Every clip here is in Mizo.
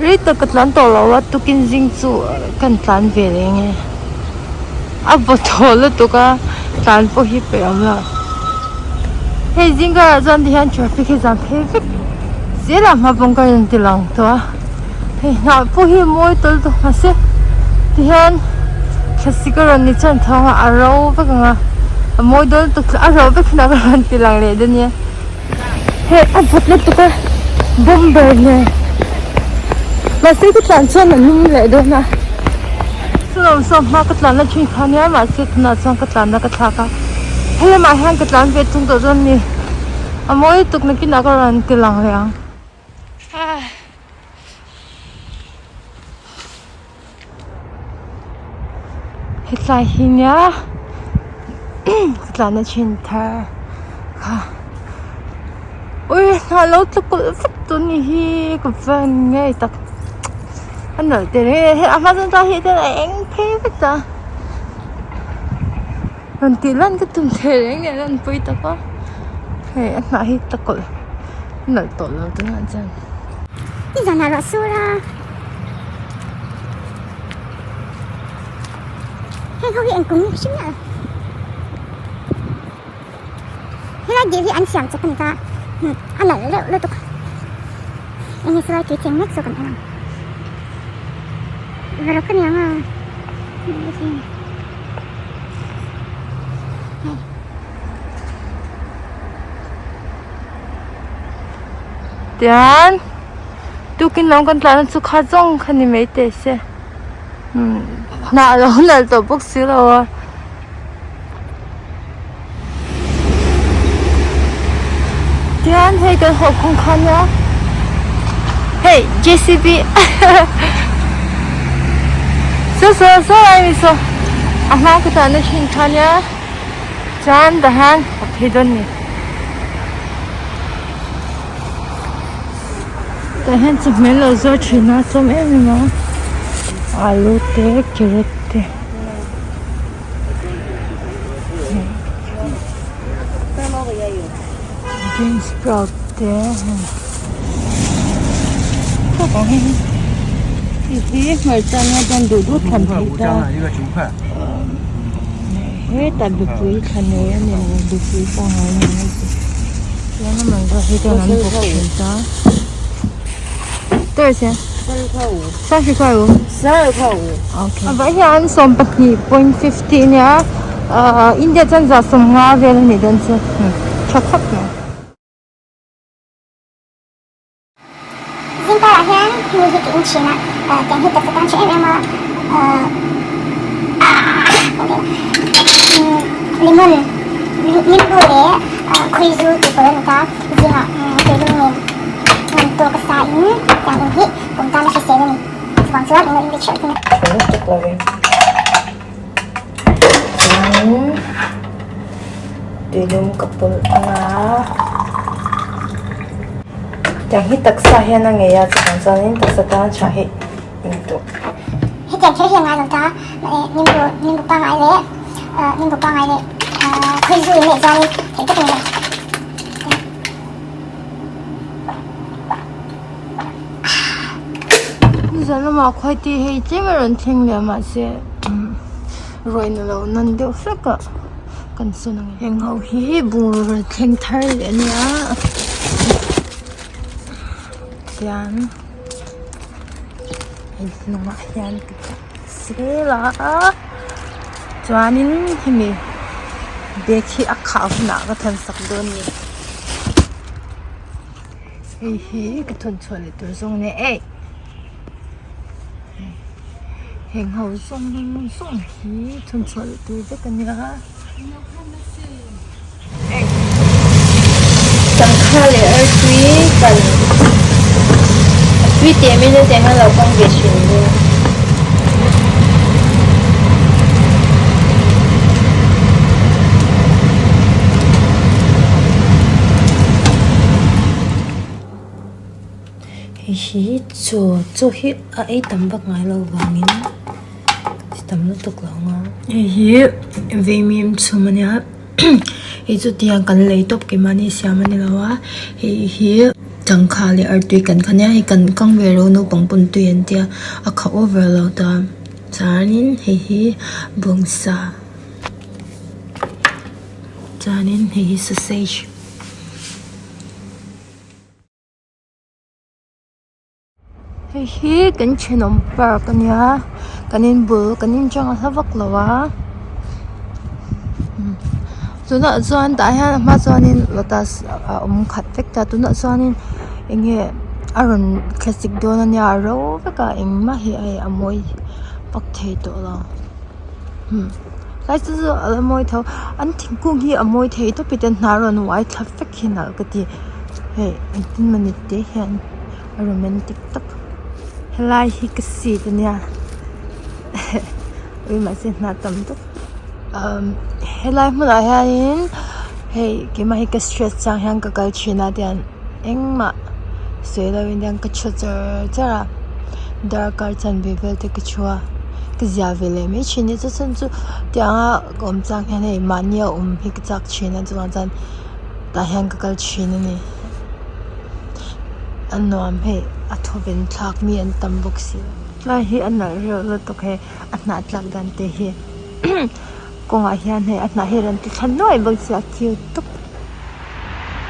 Rei tak ka tlan tawh lo a tukin zing chu kan tlan ve leh nge a vaw thaw lutuk a tlan pawh hi peih awm lo hei zing karah chuan ti hian traffic hi zan phei vek zel a hma pawng ka rawn ti lang tawh a hei hnah pawh hi mawi tawl tawh mahse ti hian thlasik a rawn ni chuan thawng a a ro vek ang a a mawi dawn lutuk a ro vek hunah ka rawn ti lang leh dawn nia. Hei a vawt lutuk a bomber nen mahse ka tlan chuan a lum leh dawn a chulo saw hma ka tlan na thin kha nia mahse tunah chuan ka tlan na ka thlak a helamah hian ka tlan ve thung tawh chuan ni a mawi lutuk nakinah ka rawn ti lang leh ang. Hetlai hi nia ka tlan na thin thar kha ui hnah lo tla kulh vek tun ni hi ka van ngei tak a nalh teh reng e hei a hma zawng chuan hei hian a eng phei vek ta rawn tih lan ka tum teh reng nen a an pawi tak a hei a hnah hi tla kawlh a nalh tawh lo tunah chuan. I zanah ruah sur a. Heng ho hi eng kum hrim nge helai dil hi an siam chawp a ni ta a nalh reuh lutuk eng nge saw lai tui cheng mek zawk an en ang varawk a niang a hei. Tian tukin lam kan tlan na chu kha zawng kha ni mai teh se hnah a lo nalh tawh bawk si lo a. Tian hei kan haw kawng kha nia hei J C B saw saw saw lai mi saw a hma ka tlan na thin kha nia chuan tah hian a phei dawn a ni. Tah hian chawhmeh an lo zuar thin a tlawm em em a alu te carrot te bean sprout te hei hi hmarcha ania chuan duh duh thlan theih ta hetah mipui thla nei a ni lo mipui pangngai a ni mai chu chuan a man zawk hi chuan an bawk thin ta a vai hian 12.50 a nia ahh India chuan 150 vel a nih dawn chu tha khawp mai. Zingkarah hian hemi hi ka in thin a, tiang hi taksa tan tha em em a, lemon nimbu leh khawizu tih pawlh a ni ta, zingah tuilum nen tawk a sa in tiang in hi pum tan a hrisel a ni, chuvang chuan eng lo in ve theuh thung a. Chuanin tuilum ka pawlh ang a tiang hi taksa hian a ngei a chuvang chuanin taksa tan tha hi in duh. Hetiang kher hi a ngai lo ta nimbu nimbu pangngai leh nimbu pangngai leh khawizu in neih chuanin theih tak a ni lo. Nizan lamah khuai tih hei tlem a rawn thleng leh a mahse rawih na lo nan deuh hlek a kan sawn ang heng ho hi bungraw rawn thleng thar leh a nia tian hei hnungah hian ka dah zel a chuanin hemi bag hi a khah hunah ka thawn sak dawn a ni. Hei hi ka thawn chhuah leh tur zawng nia eh heng ho zawng zawng hi thawn chhuah leh tur vek a nia sangha leh artui kan a tui teh mai na tiang hian lo kawng ve thin bawk. Hei hi chaw chaw hi a ei tam vak ngai lo vangin chi tam lutuk lo ang a hei hi vaimim chhum ania hei chu tiang kan lei tawp keimahni siam a ni lo a hei hi. Changkha leh artui kan kha nia hei kan kang ve lo naupang pawn tui an tia a kha over lo ta chuanin hei hi bawngsa chuanin hei hi sausage. Hei hi kan thenawm park a nia kan in bul kan in atang a hla vak lo a tunah chuan tah hian a hma chuanin lotus a awm khat vek ta tunah chuanin eng nge a rawn thlasik dawn a nia a ro vek a engmah hi hei a mawi vak thei tawh lo tlai chu chu a la mawi tho an thingkung hi a mawi thei tawp hi ten hnah rawn uai thla vek hi nalh ka ti hei engtin mawni te hian. A romantic tak helai hi ka seat ania ui mahse hna tam tak umm helai hmunah hianin hei keimah hi ka stress chang hian ka kal thin a tiang engmah sawi lovin tiang ka thu char char a darkar chanve vel te ka thu a ka zia ve leh mai thin a chhan chu tianga ka awm chang hian hei mahni a awm hi ka chak thin a chuvang chuan tah hian ka kal thin a ni. A nuam hei a thawven thlak mi an tam bawk si tlai hi a nalh reuh lutuk hei a hnah tlak dan te hi kawngah hian hei a hnah hi a rawn ti thla nuai bawk sia a cute tawp.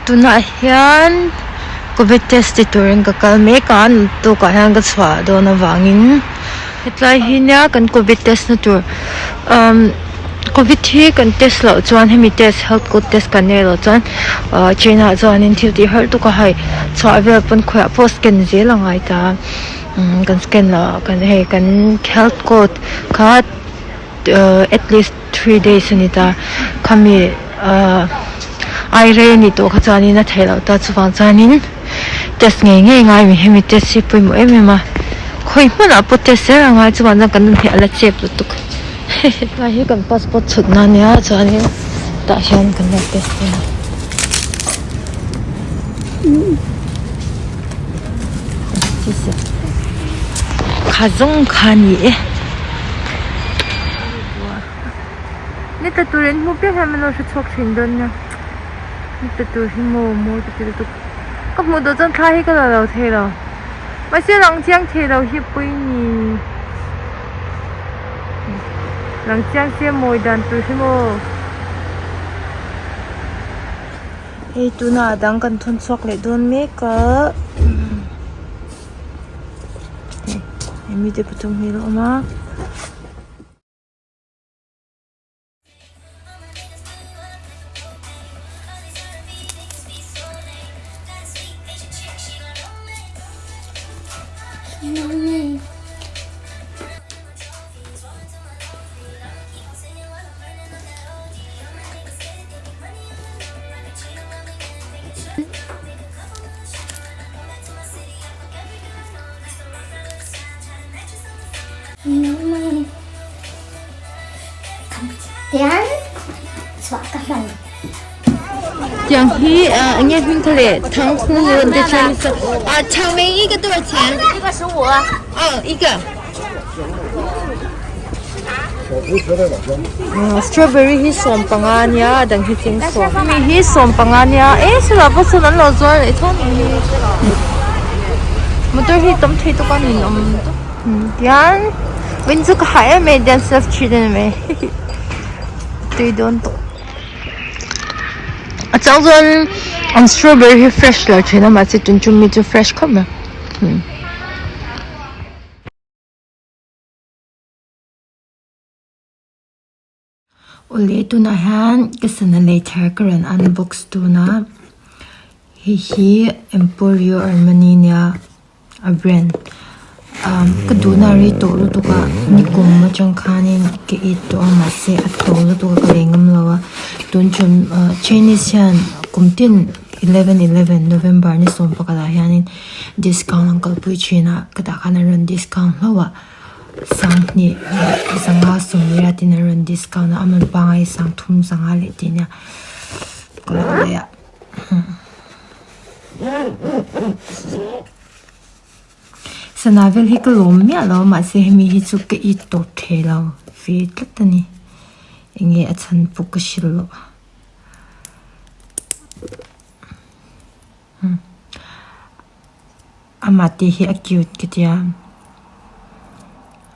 Tunah hian covid test ti turin ka kal mek a naktukah hian ka chhuah dawn avangin hetlai hi nia kan covid test na tur umm. Covid hi kan test loh chuan hemi test health code test kan nei loh chuan ahh China ah chuanin thil tih harh tuk a hei chhuah vel pawn khawiah pawh scan zel a ngai ta umm kan scan loh ah kan hei kan health code kha ahh at least 3 days a ni ta khami ahh ai rei a nih tawh kha chuanin a theih loh ta chuvang chuanin test ngei ngei ngai mi hemi test hi pawimawh em em a khawi hmunah pawh test zel a ngai chuvang chuan kan nun hi a la chep lutuk. Hetlai hi kan passport chhut na ania chuanin tah hian kan lo test dawn a. Kha zawng kha a ni e. Ni tla tur in hmu piah hian min lo hre chhuak thin dawn nia. Ni tla tur hi maw mawi ka ti lutuk. Ka hmuh tawh chuan thla hi ka la lo thei lo. Mahse lang chiang thei lo hi pawi ni. Lang chiang se mawi dan tur hi maw. Hei tunah a dang kan thawn chhuak leh dawn mek a. Hei mite pathum hi a lo awm a. Tiang hi eng nge hming kha le thang hu an ti thin a chang mei i ka tur chen a i ka strawberry hi 15 ania a dang hi cheng sawm mi hi 15 ania e sawlah pawh sawn an lo zuar leh tho ni motor hi tam thei tawk a nin awm tawp. Tian win chu ka hah em em tian self treat a ni mai tui dawn tawh a chang chuan an strawberry hi fresh lo thin a mahse tun chu mi chu fresh khawp mai. Awle tunah hian ka sana lei thar ka rawn unbox tun a hei hi Emporio Armani nia a brand umm ka duhna a rei tawh lutuk a nikum atang khanin ka it tawh a mahse a to lutuk a ka lei ngam lo a tun tum ah Chinese hian kum tin 11 11 November ni 11 ah hianin discount an kalpui thin a ka tah khan an rawn discount hlauh a. Sanghnih zanga sawmriat in a rawn discount a a man pangai sangthum zanga leh tih nia ka lo lei a sana vel hi ka lawm miah lo a mahse hemi hi chu ka it tawp thei lo ve tlat a ni eng nge a chhan pawh ka hrilh loh a. Amah te hi a cute ka tia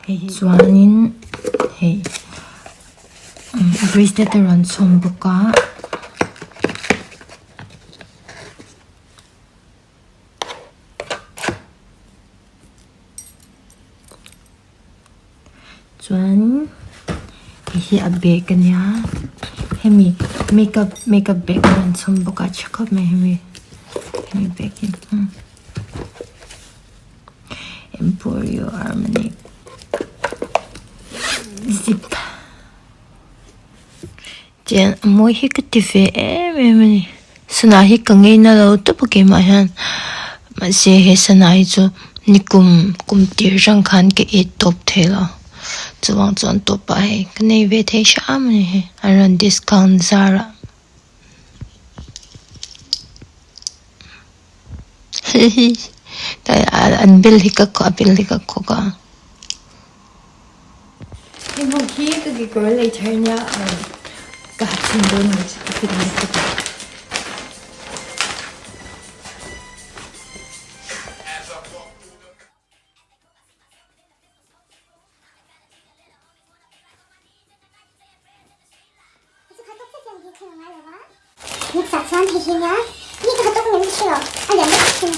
hei hi chuanin hei bracelet a rawn chhawm bawk a. Chuan hei hi a bag a nia hemi makeup makeup bag a rawn chhawm bawk a tha khawp mai hemi hemi bag hi Emporio Armani zip. Tiang a mawi hi ka ti ve em em a ni sana hi ka ngeina lo tawp a keimah hian mahse he sana hi chu nikum kum tir atang khan ka it tawp thei lo chuvang chuan tawp ah hei ka nei ve thei hram a ni hei an rawn discount zar ah hihi an bel hi ka a bel hi ka khawk a. Hei hmun hi ka kekawr lei thar nia ka ha chhin dawn ang chu ka fit nasa ta. Mixer chuan hei hi nia mi ka ha tawk ngem ka hre lo a lian deuh thin.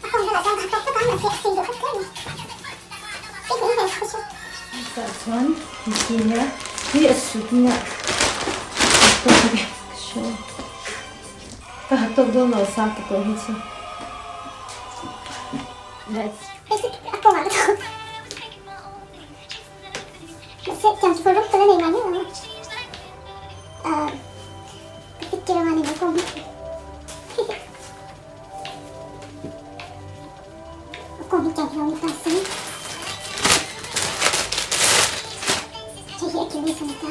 A kawng velah chuan ka ha tawk vek a mahse a sei deuh hlek hle a ni. Hei hmuh hi ka hre. Mixer chuan hei hi nia hi a sut nia ka tawk ngem ka hre lo ka ha tawk dawn lo sa ka tawh hi chu. Let's. Hei chu a kawngah ka tawk. Mahse tiang chu rawng tal a nei ngai miah lo a ahh ka fit tir anga ni mai kawng hi hihi a kawng hi tiang hi lo ni ta se hei hi a ke lace a ni ta.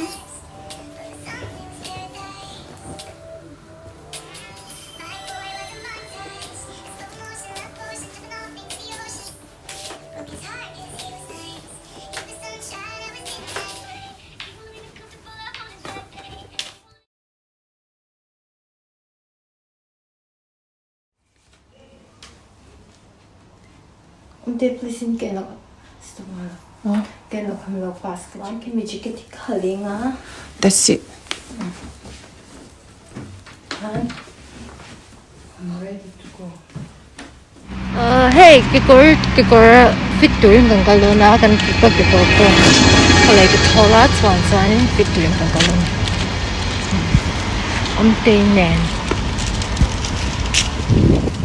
Umte please in ke lo stop nga ke lo kham lo pass ka chu ke mi jacket hi ka leng a. That's it. Han I'm ready to go. Hei kekawr kekawr fit turin kan kal dawn a kan ka kekawr pawh khawlai ka thawl a chuan chuanin fit turin kan kal dawn a awmtei nen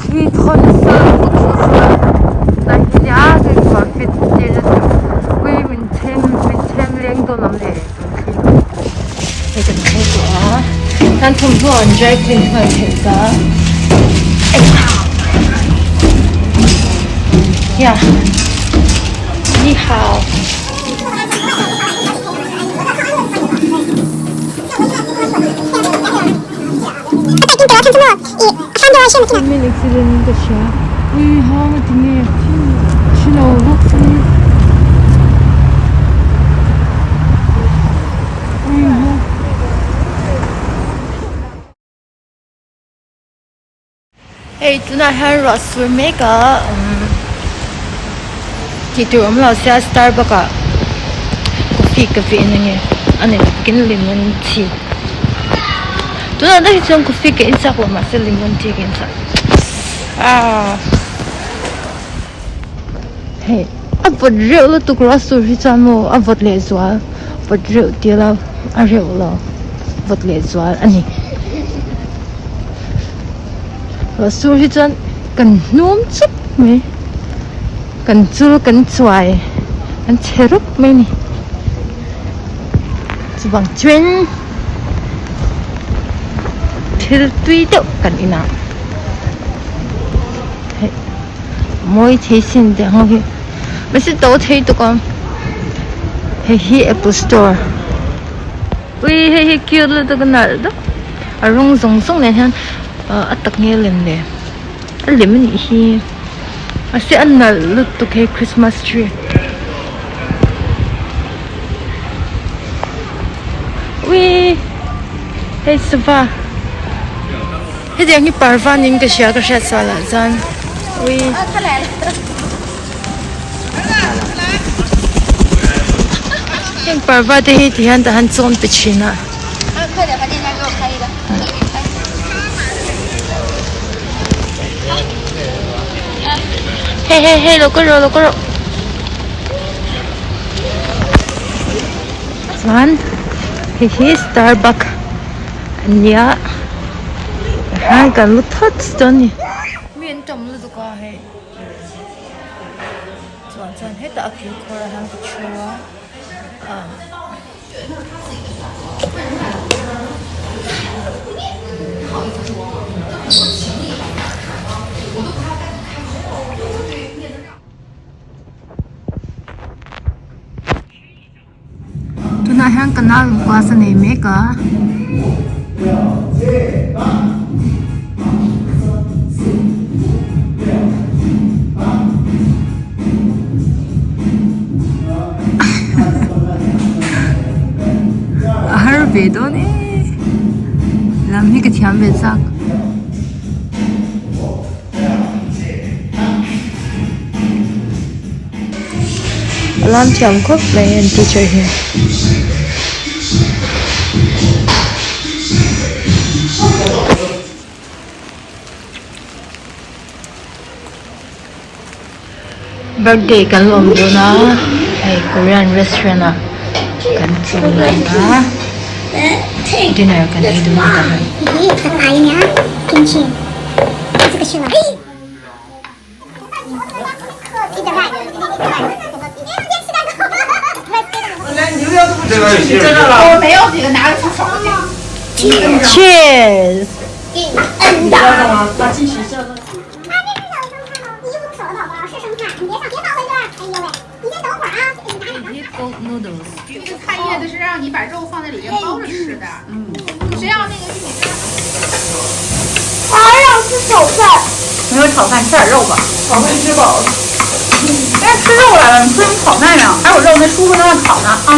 thli thawn nasa lutuk chu tlai hi nia kekawr fit tir na tur ui min chhem min chhem leng dawn awm le tun thli hei kan thleng tawh a kan thawmhnaw an dry clean nghal theih ta. Ya, ni hao. Min accident in ka hria. Ui hang a ti nge thi lo bawk si. Ui hang. Hei tunah hian ruah sur mek a umm tih tur awm lo sia starbucks ah coffee ka veh na nge a ni takin lemon tea tunah tak hi chuan coffee ka in chak lo mahse lemon tea ka in chak aaa hei a vawt reuh lutuk ruah sur hi chuan maw a vawt leh zual vawt reuh tih ila a reuh lo vawt leh zual a ni. Ruah sur hi chuan kan hnum chup mai kan chul kan chuai kan chhe rup mai a ni chuvang chuan thil tui deuh kan inah hei mawi thei sin tih ang ho hi mahse to thei tuk a hei hi apple store. Ui hei hi cute lutuk a nalh deuh a rawng zawng zawng nen hian ah a tak nge lem le a lem a nih hi mahse a nalh lutuk hei christmas tree ui hei sava. Hetiang hi parva niin ka hria ka hriat sual ah chuan ui. Heng parva te hi ti hian tah han chawn pe thin a. Hei hei hei lo kal rawh lo kal rawh. Chuan hei hi Starbucks a nia tihian kan lu thawt dawn a ni. Mi an tam lutuk a hei chuan chuan hetah a kilkhawr ah hian ka thu a ah. Tunah hian ka nau in class a nei mek a. A har ve dawn e lam hi ka thiam ve chak. A lam thiam khawp mai an teacher hian. Birthday kan lawm dawn a hei korean restaurant ah kan cheng a dinner kan ei dawn a ni. Cheers. 没有炒饭，吃点肉吧。炒饭吃饱了。哎，吃肉来了，你吃什么炒饭呀？还有肉，那叔叔在那炒呢啊。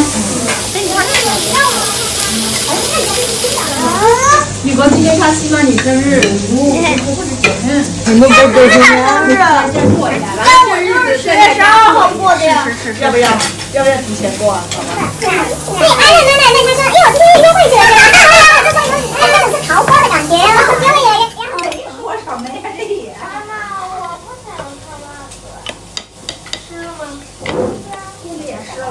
宇哥，今天他希望你生日礼物不会是钱。很多 birthday 生日，先过一下，过日子10月12号过的呀。是是是，要不要？要不要提前过啊？宝宝。对，哎，奶奶奶奶，他说，哎，我今天约会去了，对吧？哎，那种是桃花的感觉，因为也也我草莓还是也。妈妈，我不想吃辣子，吃了吗？也湿了。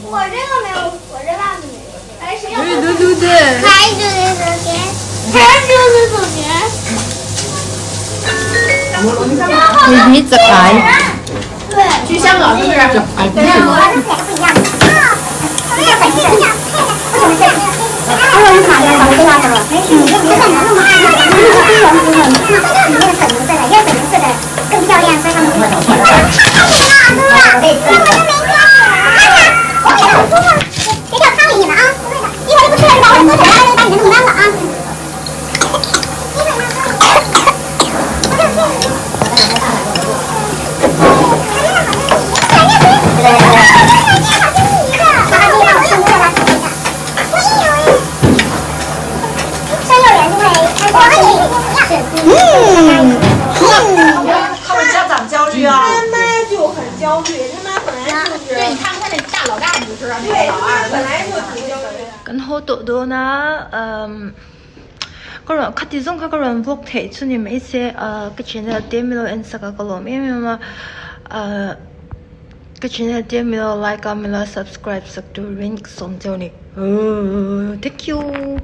我这个没有，我这辣子没有。哎，谁要？对对对对。还对对对还对对对。 Hei hi chakai. 对。去香港是不是？ Chakai 对，我是不一样。啊，这个粉色，为什么这样？还有什么？这个能吗？这个粉红色的，越粉红色的更漂亮，所以他们太甜了，对吧？我给他们说了，别掉汤里你们啊！一会儿就不吃了是吧？我喝水了，把你们弄干了啊！他们家长焦虑啊。他妈就很焦虑，他妈本来就是。对，你看看那大老大，你就知道。对，他妈本来就挺焦虑。 Kan haw tawh dawn a umm ka rawn khati zawng kha ka rawn vlog theih chu ni mai se ah ka channel te milo en sak a ka lawm em em a ah ka channel te milo like a milo subscribe sak turin ka sawm cheu a ni thank you.